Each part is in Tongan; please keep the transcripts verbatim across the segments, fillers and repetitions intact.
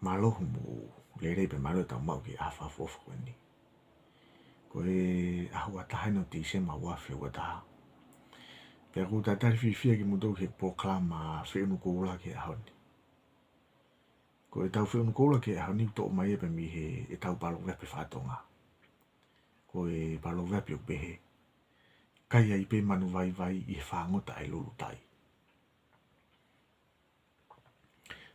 Mālō mo e lelei pea mālō e tau maʻu ki he ʻaho fakaʻofoʻofa ko eni. Ko e ʻaho ua taha eni ʻo Tīsema ua afe ua taha. Pea ʻoku ou talitali fiefia kimoutolu ki he polokalama Feʻunu Koula ki he ʻaho ni. Ko e tau Feʻunu Koula ki he ʻaho ni ʻoku toʻo mai ia pē mei he ʻetau paloveape faka-Tonga. Ko e paloveape ʻoku pehē: Kai ai pē manu vaivai ʻi he fāngota ʻa e lulutai.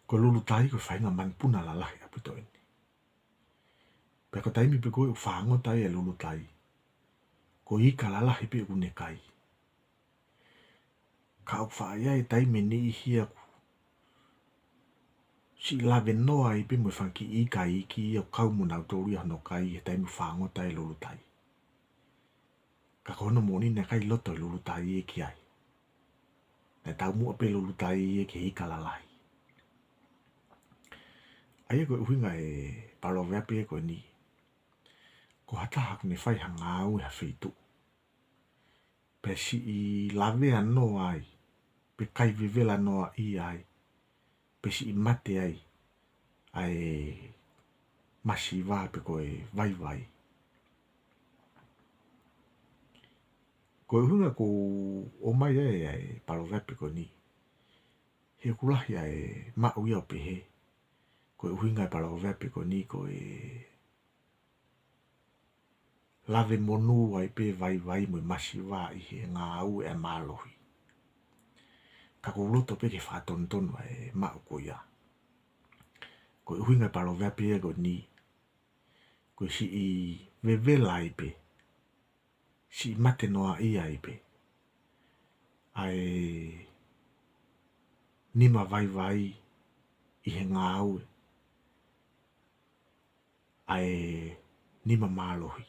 Ko e lulutai ko e faʻahinga manupuna lalahi ʻaupito eni. Pea ko e taimi pē ko ē ʻoku fāngota ai e lulutai, ko e ika lalahi pē ʻoku ne kai. Ka ʻoku faʻa ʻi ai e taimi ʻe niʻihi ia ʻoku siʻi lave noa ai pē mo e fanga kiʻi ika iiki ia ʻoku kau mo nautolu ia hono kai he taimi ʻoku fāngota ai e lulutai. Ka ko hono moʻoni naʻe ʻikai loto e lulutai ia ki ai. Naʻe taumuʻa pē e lulutai ia ki he ika lalahi. ʻA ia ko e ʻuhinga e paloveape ko eni, ko ha taha ʻoku ne fai ha ngāue ha feituʻu, pea siʻi lavea noa ai, pe kai vevela noa ʻia ai, pe siʻi mate ai ʻa e masiva pe ko e vaivai. Ko e ʻuhinga ʻoku ʻomai ai ʻa e paloveape ko eni, he ʻoku lahi ʻa e maʻu ia ʻo pehē ko e ʻuhinga e paloveape ko eni ko e lave monū ai pē vaivai mo e masiva ʻi he ngāue ʻa e mālohi. Ka ʻoku ou loto pē ke fakatonutonu ʻa e maʻu ko ia. Ko e ʻuhinga e paloveape ia ko eni, ko e siʻi vevela ai pē, siʻi mate noa ʻia ai pē ʻa e nima vaivai ʻi he ngāue ʻa e nima mālohi.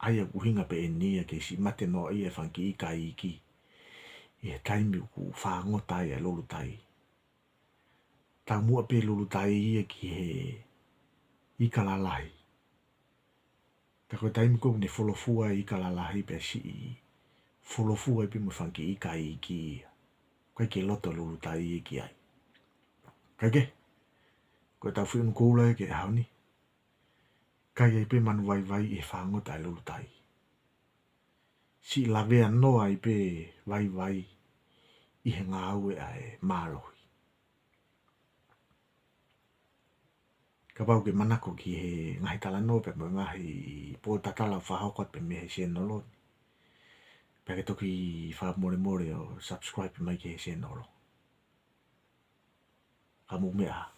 ʻA ia ʻoku ʻuhinga pē eni ia ke siʻi mate noa ʻia e fanga kiʻi ika iiki ʻi he taimi ʻoku fāngota ai e lulutai. Taumuʻa pē e lulutai ia ki he ika lalahi. Ka ko e taimi ko ē ʻoku ne folofua e ika lalahi pea siʻi folofua ai pē mo e fanga kiʻi ika iiki ia, ʻoku ʻikai ke loto e lulutai ia ki ai. Kae kehe, ko e tau Feʻunu Koula ia ki he ʻaho ni: Kai ai pē manu vaivai ʻi he fāngota ʻa e lulutai. Siʻi lavea noa ai pē vaivai ʻi he ngāue ʻa e mālohi. Kapau ʻoku ke manako ki he ngaahi talanoa pea mo e ngaahi pōtatala ʻoku fakahoko atu pē mei he sēnolo ni, pea ke toki fakamolemole ʻo subscribe mai ki he sēnolo. Ka mou meʻa ā.